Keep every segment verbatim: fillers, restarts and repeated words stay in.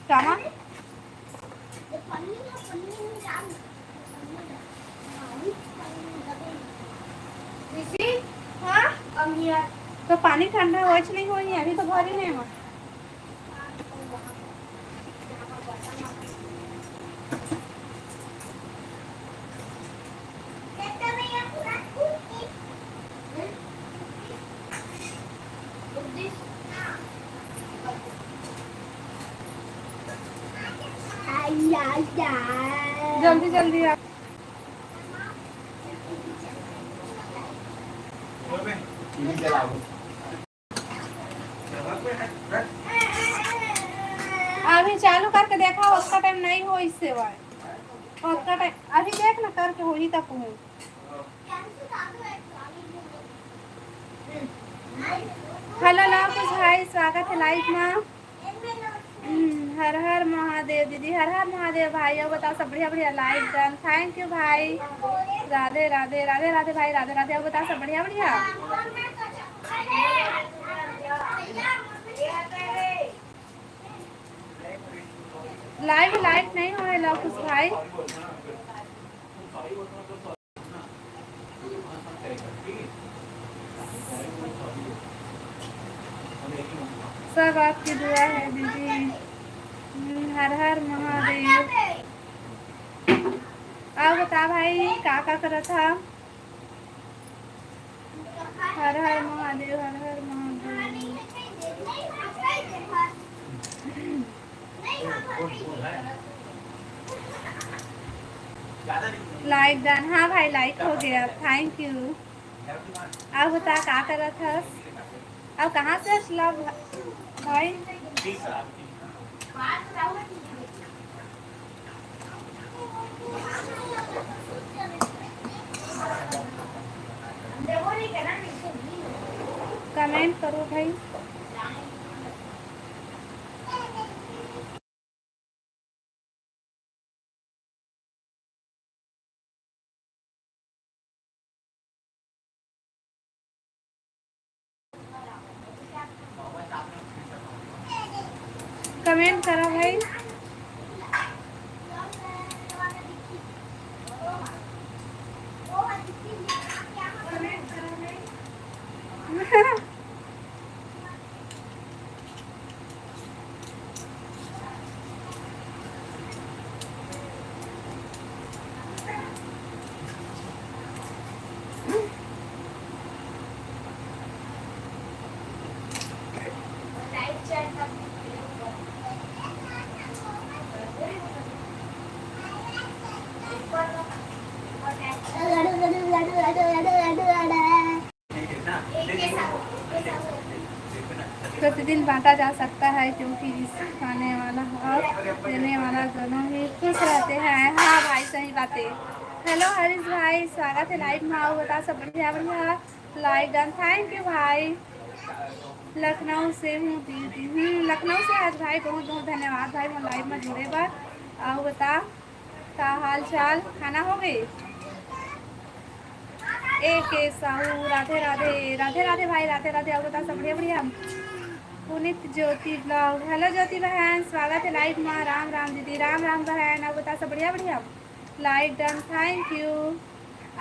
कामा? तो पानी ठंडा होइच नहीं होई, अभी तो भरी नहीं हो। जल्दी जल्दी आ। अभी चालू करके देखा, उसका टाइम नहीं हो इससे भाई। उसका टाइम अभी देख ना, करके हो ही तक हूँ। हेलो लव कुश भाई, स्वागत है लाइव में। हम्म, हर हर महादेव दीदी, हर हर महादेव भाई। और बताओ सब बढ़िया बढ़िया, लाइव डन, थैंक यू भाई। राधे राधे, राधे राधे भाई, राधे राधे। और बताओ सब बढ़िया बढ़िया। लाइव लाइट नहीं हो रहे लव कुश भाई। सब आपकी दुआ है दीदी। हम्म, हर हर महादेव। और बता भाई, का का करत हा? हर हर महादेव, हर हर महादेव। लाइक डन। हाँ भाई, लाइक हो गया, थैंक यू। अब बता, का करत हस? अब कहाँ से हस लव भाई? कमेंट करो भाई। कमेंट करा भाई। प्रतिदिन बांटा जा सकता है, क्योंकि इस खाने वाला और देने वाला दोनों ही खुश रहते हैं। हाँ भाई, सही बात है। हेलो हरीश भाई, स्वागत है लाइव में। आओ बता, सब बढ़िया बढ़िया। लाइक डन, थैंक यू भाई। लखनऊ से हूँ दीदी। हम्म, लखनऊ से आज भाई, बहुत बहुत धन्यवाद भाई, मैं लाइव में जुड़े बर। आओ बता, का हाल चाल? खाना हो गई? ए के साहू, राधे राधे। राधे राधे भाई, राधे राधे। और बता, सब बढ़िया बढ़िया? पुनीत ज्योति ब्लॉग, हेलो ज्योति बहन, स्वागत है लाइव में। राम राम दीदी। राम राम बहन। और बता, सब बढ़िया बढ़िया? लाइक डन, थैंक यू।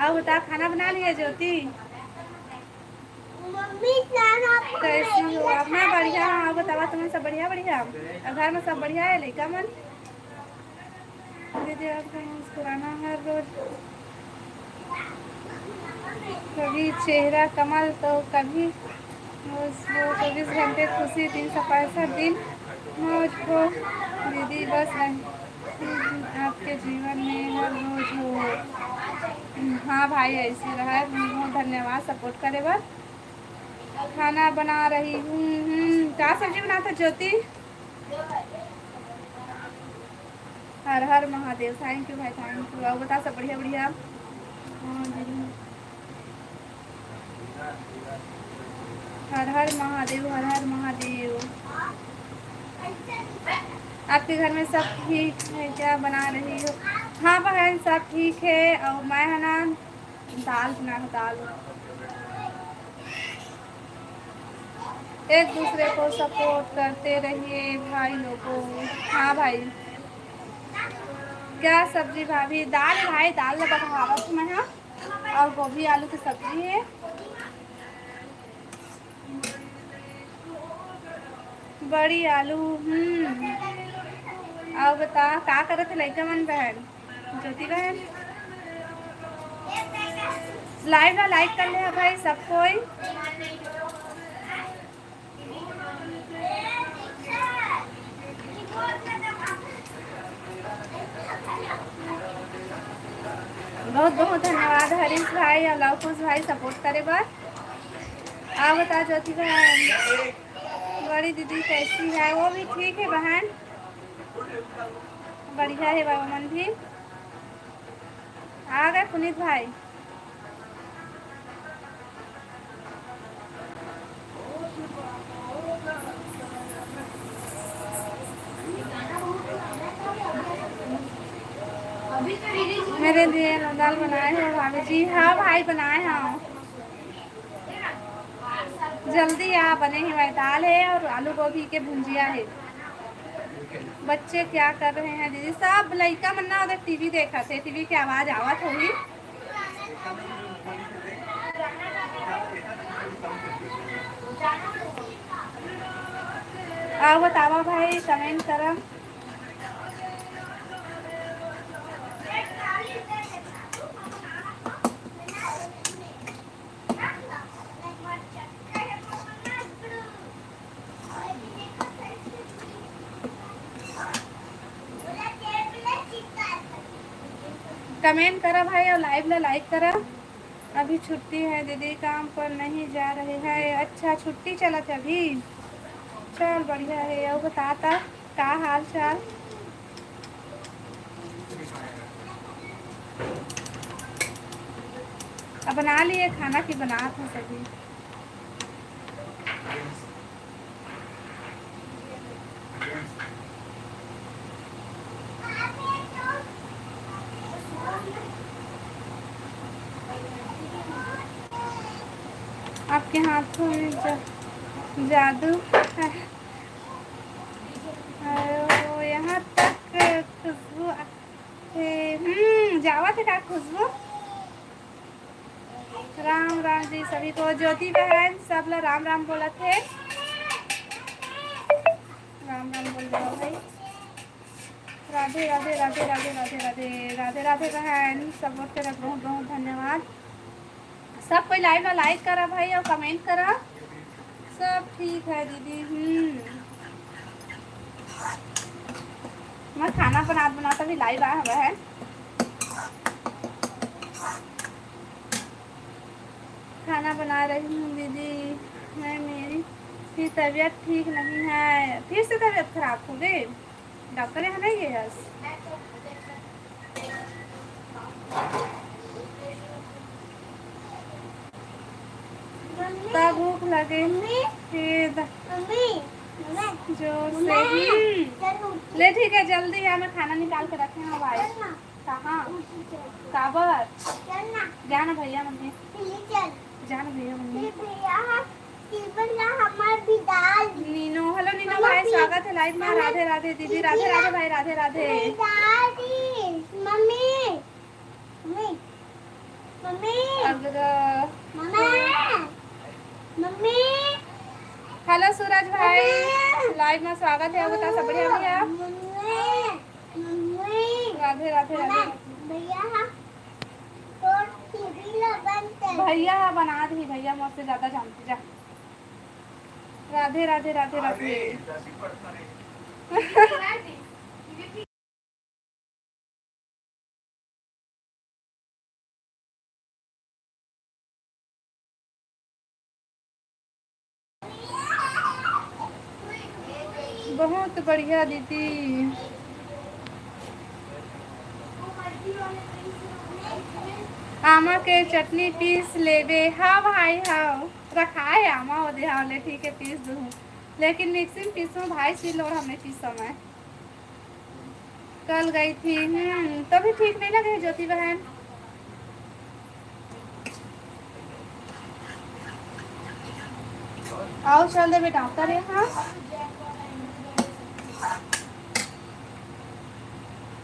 और बता, खाना बना लिया ज्योति? कैसे हो आप? मैं बढ़िया हूँ, आप बतावा, तुम सब बढ़िया बढ़िया? और घर में सब बढ़िया है लइका मन? दीदी आपका मुस्कुराना हर रोज, कभी चेहरा कमल तो कभी मौज हो, चौबीस घंटे खुशी, तीन सौ पैंसठ दिन मौज हो। दीदी बस रही आपके जीवन में हर रोज हो। हाँ भाई, ऐसे रहा। बहुत धन्यवाद सपोर्ट करे बर। खाना बना रही हूँ। हम्म, का सब्जी बनाता ज्योति? हर हर महादेव। थैंक यू भाई, थैंक यू। और बता, सब बढ़िया बढ़िया? हाँ दीदी। हर हर महादेव, हर हर महादेव। आपके घर में सब ठीक है क्या? बना रही हो? हाँ बहन, सब ठीक है। और मैं है ना, दाल बना रहा, दाल। एक दूसरे को सपोर्ट करते रहिए भाई लोगों। हाँ भाई, क्या सब्जी भाभी? दाल भाई, दाल ला बघारत मैं, हाँ। और गोभी आलू की सब्जी है, बड़ी आलू। हम्म। और बता, का करत है लइका मन बहन? ज्योति बहन, लाइव ला लाइक कर ले भाई सब कोई। बहुत बहुत धन्यवाद हरीश भाई और लवकुश भाई सपोर्ट करे बर। आप बता ज्योति बहन, बड़ी दीदी कैसी है? वो भी ठीक है बहन, बढ़िया है बाबा मन भी। आ गए पुनीत भाई। मेरे लिए दाल बनाए हो भाभी जी? हाँ भाई, बनाए हैं। जल्दी आ, बने ही वही दाल है और आलू गोभी के भुंजिया है। बच्चे क्या कर रहे हैं दीदी? सब लइका मन ना उधर टीवी देखत है, टीवी के आवाज आवत होही। आओ बतावा भाई, कमेंट करम। कमेंट करा भाई और लाइव ला लाइक करा। अभी छुट्टी है दीदी, काम पर नहीं जा रहे हैं। अच्छा, छुट्टी चलत है अभी, चल बढ़िया है। और बता ता, का हाल चाल? अब बना लिए खाना कि बनात है सभी? आपके हाथों में जा, जादू है। ओ, यहाँ तक खुशबू आ-, ए, हम्म, जावत है का खुशबू? राम राम जी सभी को। ज्योति बहन सब ला राम राम बोलत है। राम राम बोल दो भाई। राधे राधे राधे राधे राधे राधे राधे राधे बहन, सपोर्ट करे बहुत बहुत धन्यवाद। सब कोई लाइव ला लाइक करा भाई और कमेंट करा। सब ठीक है दीदी। हम्म, मैं खाना बनात बनात अभी लाइव आया हुआ है। खाना बना रही हूँ दीदी, मैं, मेरी भी तबीयत ठीक नहीं है। फिर से तबीयत खराब हो गई, डॉक्टर यहाँ नहीं गए हस? का भूख लगे हे द-, जोर से। हम्म। ले ठीक है, जल्दी आ, मैं खाना निकाल के रखे हूँ भाई। कहाँ? काबर? जाना भैया मम्मी। जाना भैया मम्मी। नीनो, हेलो नीनो भाई, स्वागत है लाइव में। राधे राधे दीदी, राधे राधे भाई, Radhe Radhe. Mummy, mummy, mummy. अगर मम्मी, मम्मी। हेलो सूरज भाई, मम्मी। लाइव में स्वागत है। बता सब बढ़िया भैया। Mummy, mummy. राधे राधे राधे। भैया, हाँ। तोर टीवी ला बंद कर। भैया, हाँ, बना दी भैया, मुझसे ज्यादा जानती जा। राधे राधे राधे राधे। बहुत बढ़िया दीदी। आमा के चटनी पीस लेबे। हाँ भाई, हाँ, रखा है आमा ओदे। हाँ, ले ठीक है, पीस दूँ, लेकिन मिक्सी में पीसूँ भाई, सिल और हमें पीसा मैं। कल गई थी, हम्म, तभी ठीक नहीं लगे ज्योति बहन। आओ चल दे बेटा, उतर यहाँ।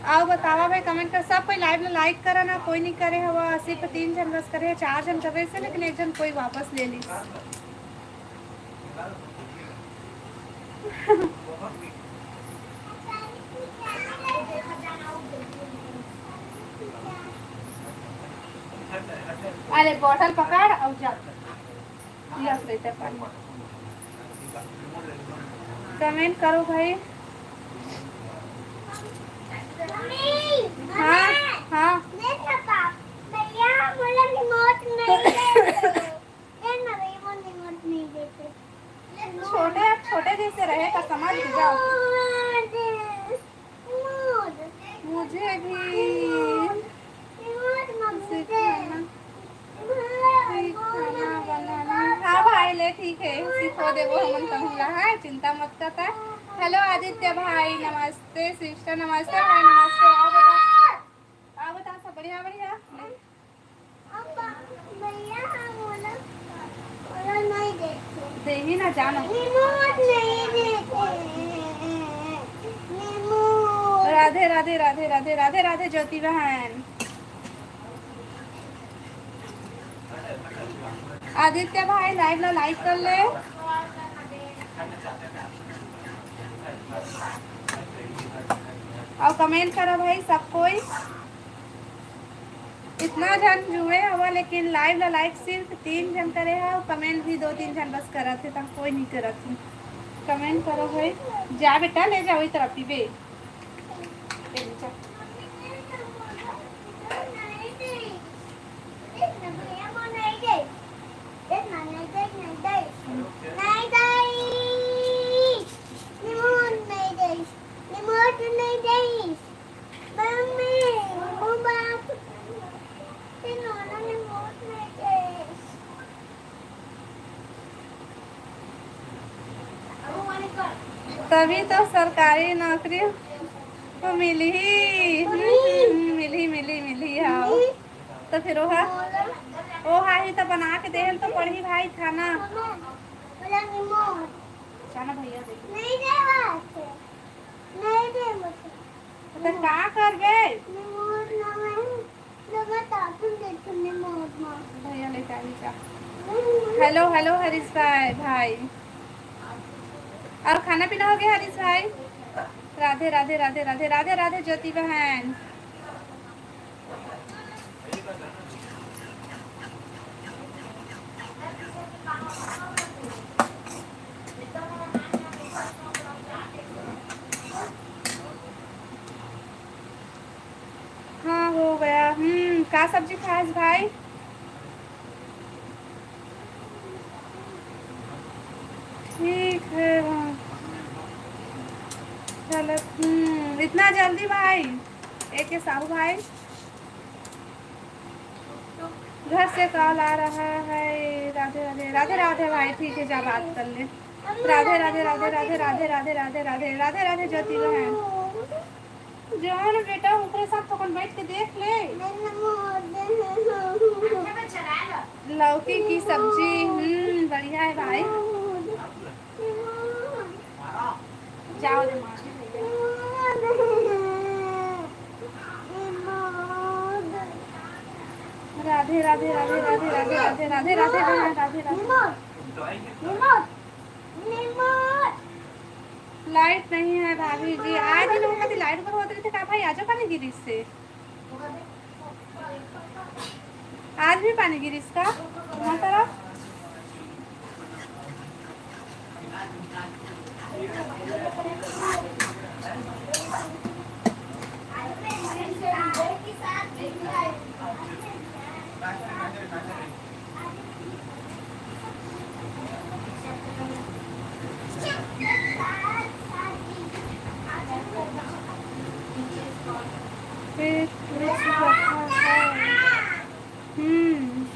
आओ बतावा भाई, comment कर। सब कोई live ला like करा ना, कोई नहीं करे हवा, सिर्फ तीन जन बस करे, चार जन करे से, लेकिन एक जन कोई वापस ले ली। अरे bottle पकड़ और जा। यस बेटा, पानी। Comment करो भाई। हाँ, हाँ। छोटे, छोटे जैसे रहेगा, समझ जाओ। मुझे भी सिखाना, सिखाना बनाना। हाँ भाई, ले ठीक है, सिखो देबो हमन कहूँगा, हाँ, चिंता मत करता। Hello आदित्य भाई, नमस्ते sister, नमस्ते भाई, नमस्ते। आओ बेटा, आओ बेटा, सब बढ़िया, बढ़िया। देही ना जानो। राधे राधे राधे राधे राधे राधे ज्योति बहन। आदित्य भाई live ला like कर ले। और comment करो भाई सब कोई। इतना झन जुड़े हवा, लेकिन live ला like सिर्फ तीन झन करे हा, और comment भी दो तीन झन बस करत हे, त कोई नहीं करत हे। Comment करो भाई, जा बेटा, ले जाओ इस तरफ पीबे। तभी तो सरकारी नौकरी तो मिलही। हम्म, मिलही, मिलही, मिलही, हाँ। तो फिर ओहा, ओहा ही तो बना के देहल तो पढ़ही भाई खाना। जाना भैया दे। तो का करबे? भैया लेके आ जा। Hello, hello हरीश भाई, भाई। और खाना पीना हो गया हरीश भाई? राधे राधे राधे राधे राधे राधे ज्योति बहन। हाँ, हो गया। हम्म, का सब्जी खास भाई? ठीक है, हाँ। चलो, हम्म, इतना जल्दी भाई? ए के साहू भाई, घर से call आ रहा है। राधे राधे, राधे राधे भाई, ठीक है, जा बात कर ले। राधे राधे राधे राधे राधे राधे राधे राधे राधे राधे ज्योति बहन। जौन बेटा ओकरे साथ थोकन बैठ के देख ले। लौकी की सब्जी, हम्म, बढ़िया है भाई। जाओ रे माँ। राधे राधे राधे राधे राधे राधे राधे राधे राधे राधे राधे। Light नहीं है भाभी जी, आए दिन ओकर खातिर light बर होत रहिथे का भाई, आजो काहे गिरिस हे? आज भी पानी गिरिस का तुम्हार तरफ? पेट कुछ रखा है। हम्म।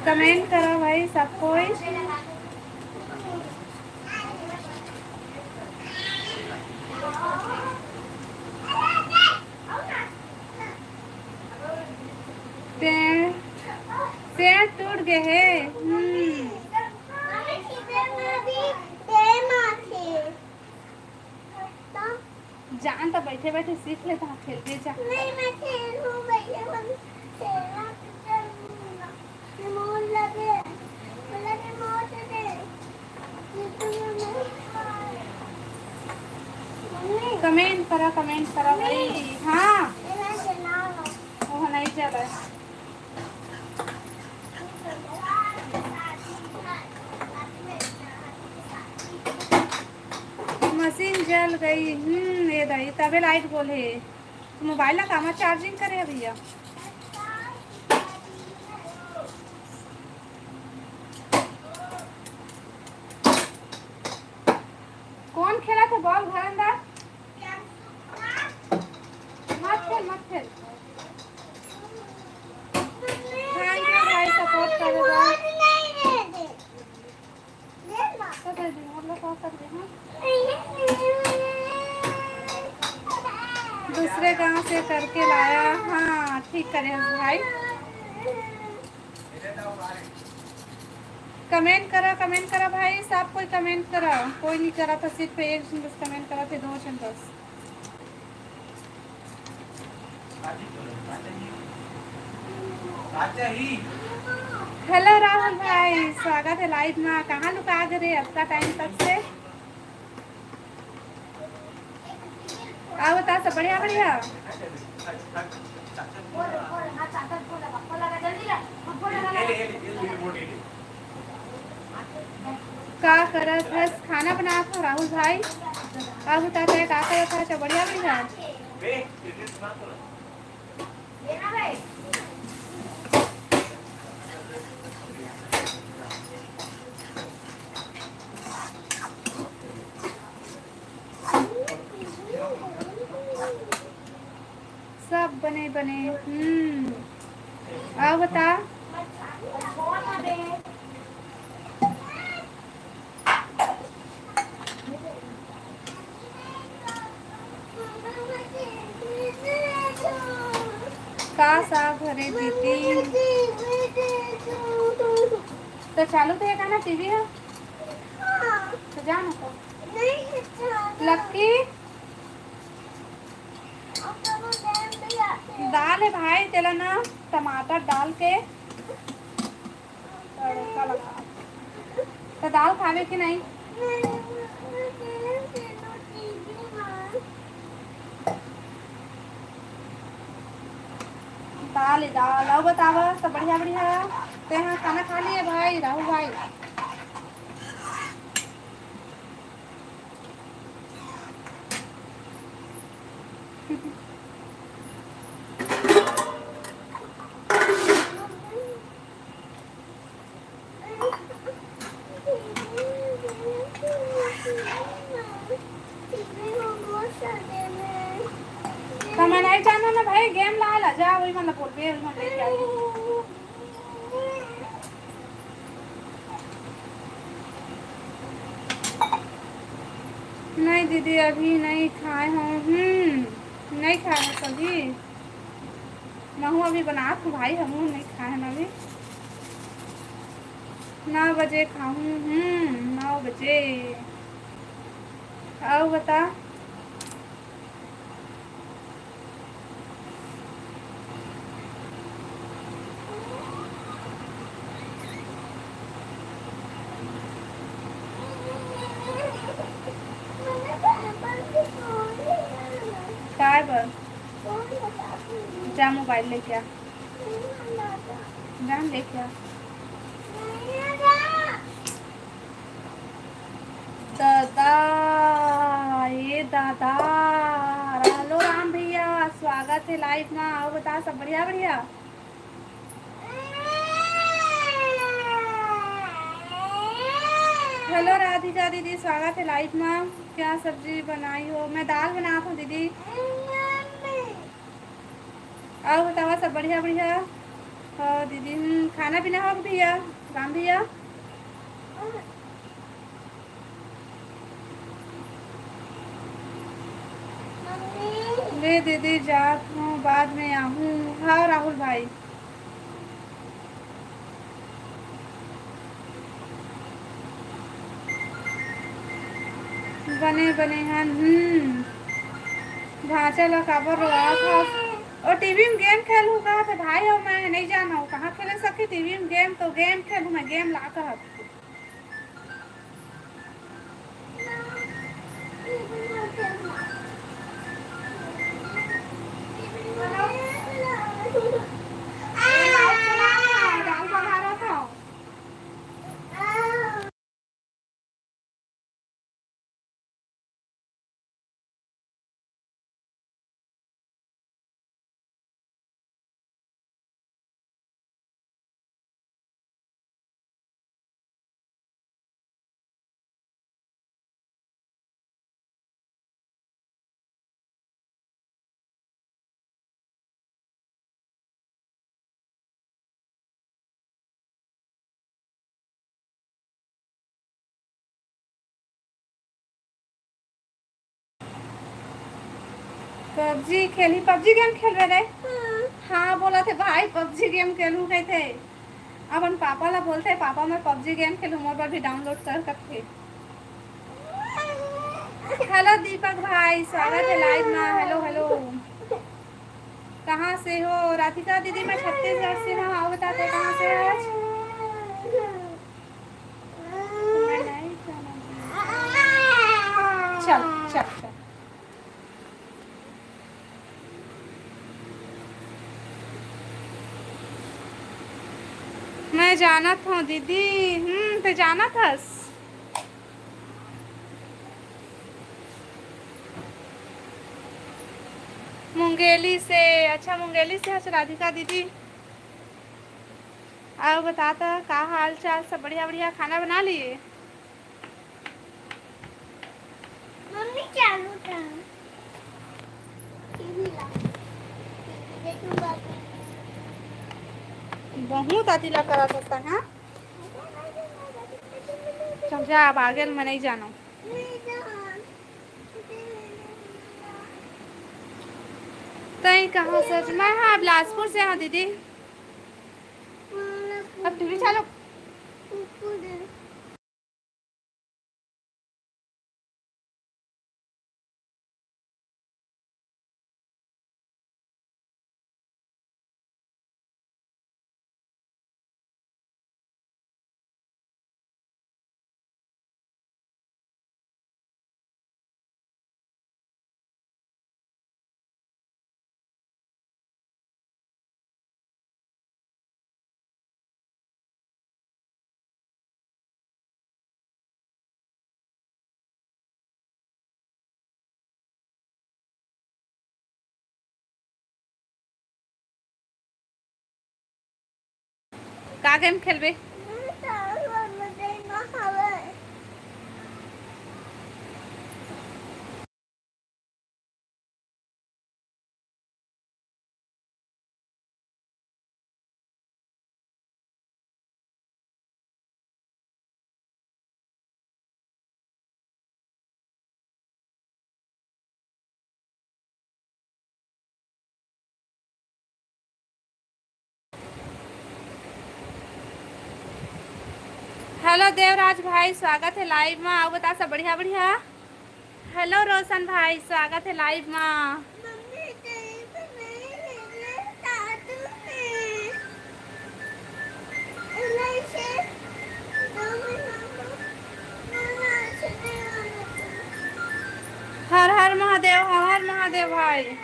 Comment करो भाई सब कोई। के हे। हम्म। जान त बैठे बैठे सीख ले, तहाँ खेलबे जा। नहीं, मैं खेलूँ भैया, हम खेलना तो चलूँगा। मैं मोर लगे, मोर लगे मोर से दे। मम्मी। कमेंट करा, कमेंट करा भाई। हाँ। मेरा चला। वो नहीं चला। मशीन जल गई। हम्म, ये दाई, तबे लाइट बोले। मोबाइल ला कामा चार्जिंग करे हे भैया? कौन खेला थे बॉल घर अंदर? मत खेल, मत खेल। थैंक यू भाई, सपोर्ट करे बर। तो दे दे, हम लोग का कर दे, हाँ। दूसरे गांव से करके लाया, हाँ, ठीक करे हो भाई। कमेंट करा, कमेंट करा भाई, सब कोई कमेंट करा, कोई नहीं करा था, सिर्फ एक झन बस कमेंट करा थे, दो झन बस। हेलो राहुल भाई, स्वागत है लाइव में। कहाँ लुका गए रे अतका टाइम तक से? आओ बता, सब बढ़िया, बढ़िया। का करत हस? खाना बनात हो राहुल भाई? का बता, तै का करत हस? बढ़िया, बढ़िया। सब बने बने। हम्म। अउ बता। का साग हरे दीदी? तो चालू तो हे का ना टीवी ह? तो जा ना तो। लक्की। दाल हे भाई, तेला ना टमाटर डाल के तड़का लगा। तो दाल खावे कि नहीं? दाल ही दाल। अउ बतावा, सब बढ़िया बढ़िया? ते हाँ खाना खा लिए भाई, राहुल भाई? त मैं नहीं जानना ना भाई, गेम ला ला जा, वही मन ला बोलबे, वही मन लेके आही। नहीं दीदी, अभी नहीं खाए हूँ। हम्म, नहीं खाए हूँ सभी। महू अभी बनात हूँ भाई, हमहू नहीं खाए हन अभी। नौ बजे खाहूँ, हम्म, नौ बजे। अउ बता। काय बर? जा मोबाइल लेके आ। जा लेके आ। दादा, ए दादा, हेलो राम भैया, स्वागत हे लाइव मा। अउ बता, सब बढ़िया, बढ़िया? हेलो राधिका दीदी, स्वागत हे लाइव मा। क्या सब्जी बनाई हो? मैं दाल बनात हूँ दीदी। अउ बतावा, सब बढ़िया, बढ़िया? हाँ दीदी, हम्म, खाना पीना हो भैया, राम भैया? ले दीदी, जात हूँ, बाद में आहूँ। हाँ राहुल भाई। बने बने हन। हम्म। भांचा ला काबर रोआत हस? ओ टीवी में गेम खेलहूं का? तो भाई हो, मैं नहीं जाना हूँ कहाँ खेले सखी। टीवी में गेम तो गेम खेलहूं मैं, गेम ला कहत। पबजी खेलही, पबजी गेम खेलबे रे। हाँ, बोलत हे भाई, पबजी गेम खेलहूं कहिथे। अपन पापा ला बोलथे, "पापा, मैं पबजी गेम खेलहूं, मोर बर भी डाउनलोड कर," कहिथे। हेलो दीपक भाई, स्वागत हे लाइव मा। Hello, hello. कहाँ से हो? राधिका दीदी, मैं छत्तीसगढ़ से हूँ। आओ, बताते कहाँ से हो आज? चल, चल, चल। मैं जानत हूँ दीदी। हम्म, ते जानत हस? मुंगेली से। अच्छा, मुंगेली से हस राधिका दीदी। अउ बता त, का हाल चाल? सब बढ़िया बढ़िया? खाना बना लिए? मम्मी, चालू था। टीवी ला। टीवी देखूं बाद में। बहुत अति ला करत हस, हाँ? चल जा, अब आगे मैं नहीं जानो। तई कहाँ सच? मैं, हाँ, बिलासपुर से हूँ दीदी। अब टीवी चालू। का गेम खेलबे? हेलो देवराज भाई, स्वागत हे लाइव मा। अउ बता, सब बढ़िया बढ़िया? हेलो रोशन भाई, स्वागत हे लाइव मा। मम्मी, टेप नहीं लेले दादू ने। इलायची दो महीना को, मम्मा, ऐसे नहीं होना चाहिए। हर हर महादेव, हर हर महादेव भाई।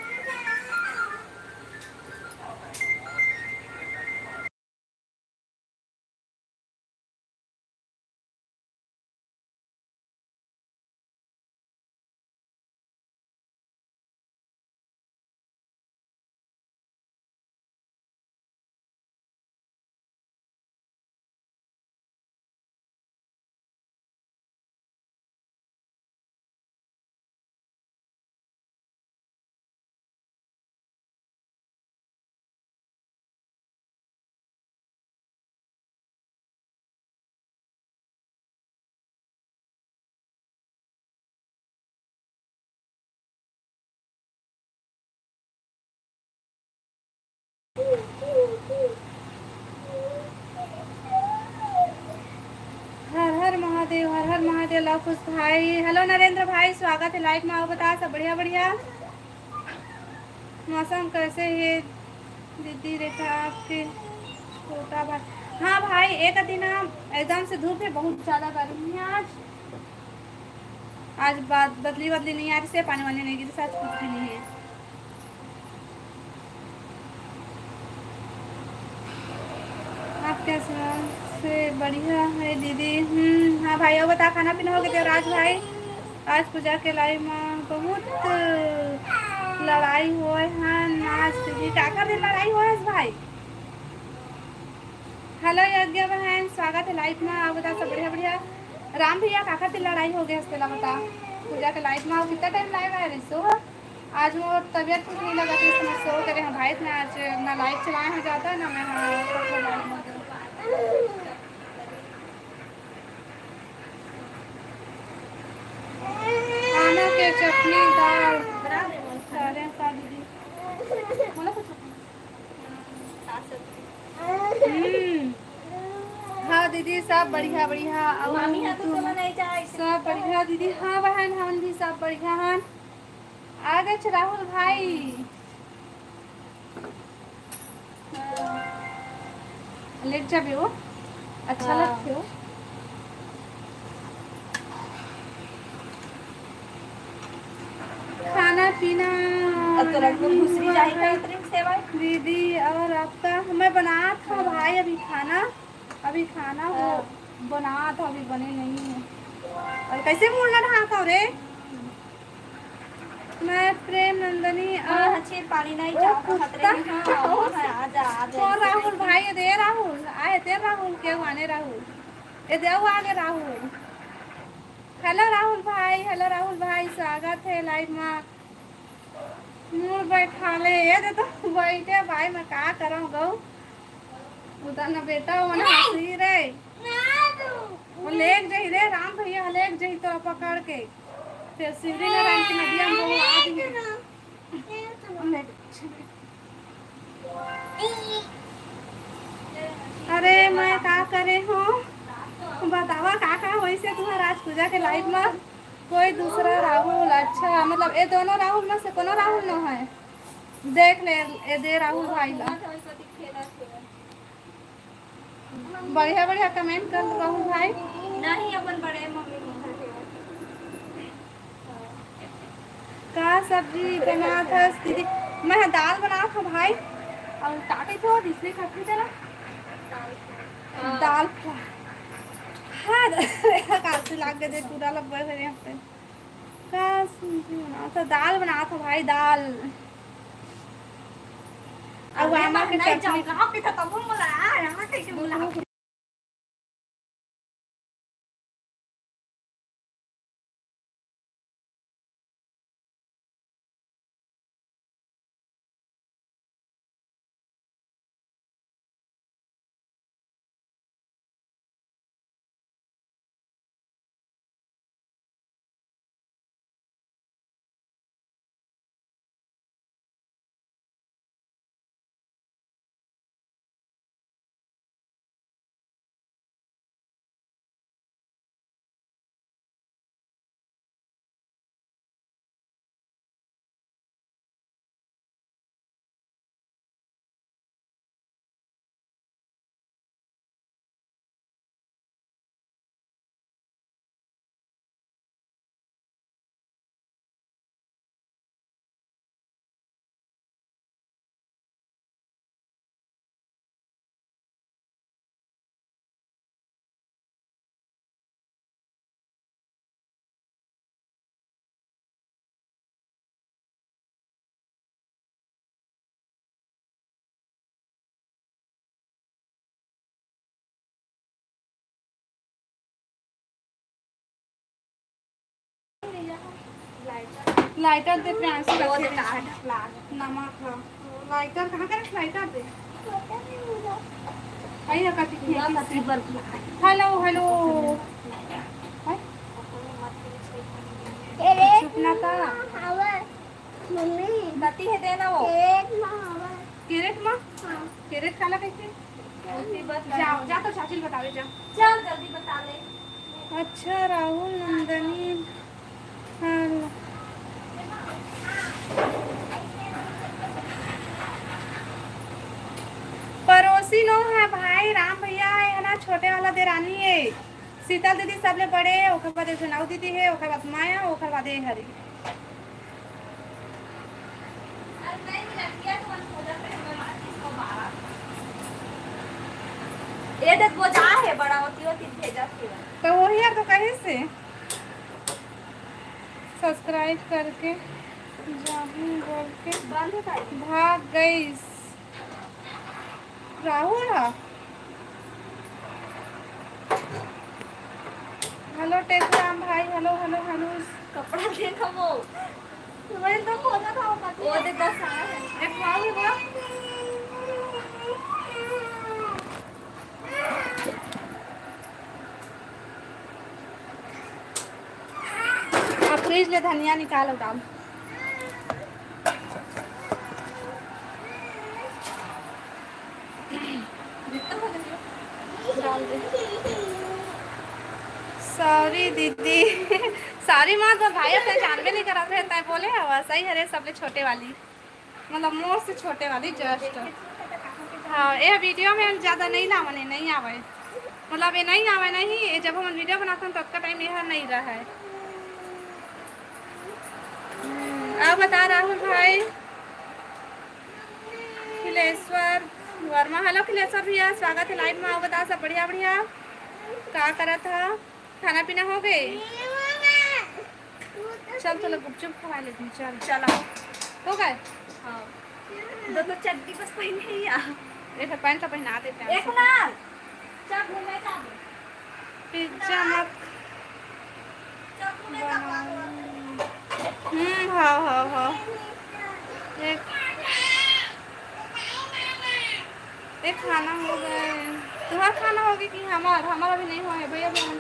महादेव लव कुश भाई, हेलो नरेंद्र भाई, स्वागत है लाइव में। आओ बता, सब बढ़िया? बढ़िया। मौसम कैसे है दीदी रेखा आपके? छोटा भाई, हाँ भाई, एक दिन एकदम से धूप है, बहुत ज्यादा गर्मी है आज। आज बात बदली बदली नहीं आ रही से, पानी वानी नहीं गिरी, आज कुछ भी नहीं है। आप कैसे हो? से बढ़िया है दीदी। हम्म, हाँ भाई, और बता, खाना पीना हो गया देवराज भाई? आज पूजा के लाइव में बहुत लड़ाई होए हन आज दीदी। काकर दिन लड़ाई होए हस भाई? हेलो यज्ञ बहन, स्वागत है लाइव में। आप बता, सब बढ़िया? बढ़िया। राम भैया, काकर दिन लड़ाई हो गया हस तेला बता? पूजा के लाइव में कितना टाइम लाइव आए रही सो? आज मोर तबीयत ठीक नहीं लगा, तो इसमें सो करे हैं भाई। मैं आज ना लाइव चलाए हैं ज़्यादा, ना मैं हाँ, मतलब, live में। खाना के चटनी, दाल, सारे का दीदी। बोला कुछ? हम्म। हाँ दीदी, सब बढ़िया, बढ़िया। और मामी, हाँ, तो तुम? चला नहीं जाए। सब बढ़िया दीदी। हाँ बहन, हम भी सब बढ़िया हन। आ गए छ राहुल भाई। लेट जाबे वो, अच्छा हाँ। लगते हो। खाना पीना अब तो रख दो, घुसरी जाए का हुआ है। दीदी, और आपका? मैं बना था भाई अभी खाना, अभी खाना वो हाँ। बना था, अभी बने नहीं है। और कैसे मुड़ना ढाका रे? मैं प्रेम नंदनी हाँ, और अच्छे पानी नहीं ओ चाहता कुत्ता। खतरे में, हाँ, हाँ, हाँ, आजा, आजा, कौन ऐसे राहुल नहीं। भाई? ये दे राहुल, आए ते राहुल, के आने राहुल, ये दे आगे राहुल। हेलो राहुल भाई, हेलो राहुल भाई, स्वागत है लाइव में। मुड़ बैठा ले, ये दे तो बैठे भाई, मैं का करूँ गऊ, उतना बेटा वो ना हंसी रे। वो लेग जही रे राम भैया, लेग जही तो पकड़ के। फिर शिवरी नारायण की नदिया में वो आ गई। अरे मैं का करे हूँ, बतावा का का होई से तुम्हारा आज पूजा के लाइव में? कोई दूसरा राहुल, अच्छा, मतलब ये दोनों राहुल में से कोनो राहुल न है? देख ले, ये दे राहुल भाई ला। बढ़िया बढ़िया कमेंट कर राहुल भाई। नहीं, अपन बड़े मम्मी को घर के। का सब्जी बनात हस दीदी? मैं ह दाल बनात हूँ भाई। और का कहिथे वो दूसरे खाती तेरा? हाँ। दाल फ्राई। हाँ, काफी लाग गए थे, पूरा लग गए थे यहाँ पे। का सब्जी बनात हस? दाल बनात हूँ भाई, दाल। और अरे, आमा के नहीं चटनी। जाऊँ, कहाँ पे था तब वो मला, यहाँ कैसे मला? लाइटर दे प्रियांशु वो रखे दे हैं। Lighter, lighter. नमक है। लाइटर कहाँ करे? लाइटर दे। आई है कति पूरा की का सिल्वर की। Hello, hello. हाय। चुप ना का। मम्मी। कति है देना वो? कैरेट में हवा। कैरेट में? हाँ। कैरेट काला कैसे? उसी बस जाओ, जा तो चाची ल बतावे जा। चल जल्दी बता ले। अच्छा, राहुल नंदनी। हाँ। पड़ोसी नो है भाई, राम भैया है ना, छोटे वाला देरानी है। शीतल दीदी सबले बड़े, ओकर बाद एक ठन अउ दीदी है, ओकर बाद माया, ओकर बाद ये हरी। ये देख, वो जा है बड़ा होती होती भेजा फिर। तो वही यार, तो कहीं से सब्सक्राइब करके जाहूं बोल के बंद कर। भाग गईस। राहुल हा। हेलो टेकराम भाई, हेलो, हेलो, हेलो। कपड़ा देखो वो। तुम्हारे तो खोला था वो पति। वो दे दस आ है। एक भाव भी बोला। अब फ्रिज ले धनिया निकाल, डाल। डाल दे। सॉरी दीदी। सॉरी मत बोल भाई, अपने जानबे नहीं करत रहे, तय बोले हवा सही हरे, सबले छोटे वाली, मतलब मोर से छोटे वाली जस्ट। हाँ, ये वीडियो में हम ज्यादा नहीं लावने, नहीं आवे, मतलब ये नहीं आवे नहीं, ये जब हम वीडियो बनाते हैं तब का टाइम यह नहीं रहा है। हम्म, अब बता राहुल भाई, खिलेश्वर वर्मा। हेलो खिलेश्वर भैया, स्वागत है लाइव में। आओ बता, सब बढ़िया बढ़िया, का करत हा? खाना पीना हो गए? चल चलो गुपचुप खवा लेते हैं, चल। चला। हो गए? हाँ। दो तो चड्डी बस पहने ही आ। एक पैंट तो पहना देते हैं। एक ना। चल घूमे जाबे। पिज्जा मत बनाओ। हम्म, हाँ, हाँ, हाँ। एक, एक खाना हो गए। तुम्हारा खाना हो गया कि हमार? हमारा भी नहीं हुआ है भैया, अभी हम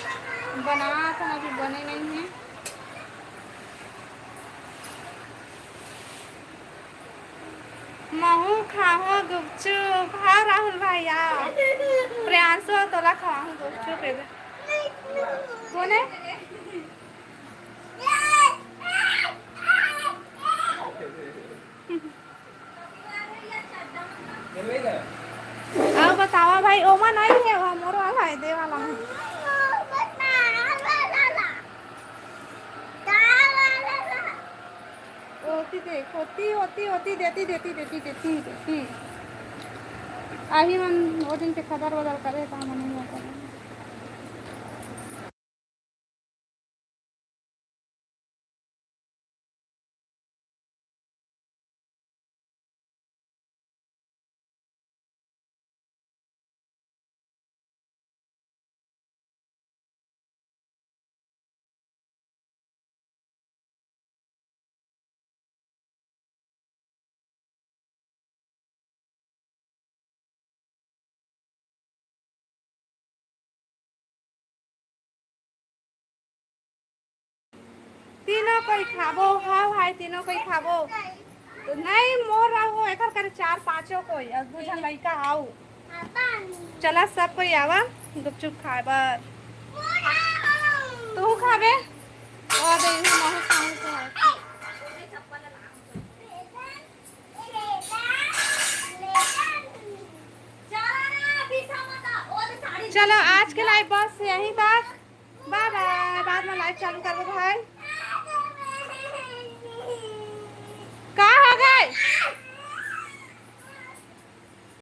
बना था, अभी बने नहीं है। महू खाहूँ गुपचुप। हाँ राहुल भैया, प्रियांशु तोला खवाहूँ गुपचुप। एदे कोने? अउ बतावा भाई, ओमा नहीं है, वो मोर वाला है, दे वाला है। ओती देख, ओती, ओती, ओती, देती, देती, देती, देती, देती। आही मन वो दिन के खदर वदर करे, ता मन नहीं आता। तीनों कोई खाबो, हाँ भाई, तीनों कोई खाबो। तो नहीं, मोर रहो, एकर करे चार पांचों कोई, अउ दू झन लइका आओ। चला, सब कोई आवा गुपचुप खाए बर। तू खाबे? ओ दे, इहू महू खाहूं तो है। चलो, आज के लाइव बस यहीं तक। बाय बाय। बाद में लाइव चालू करबो भाई।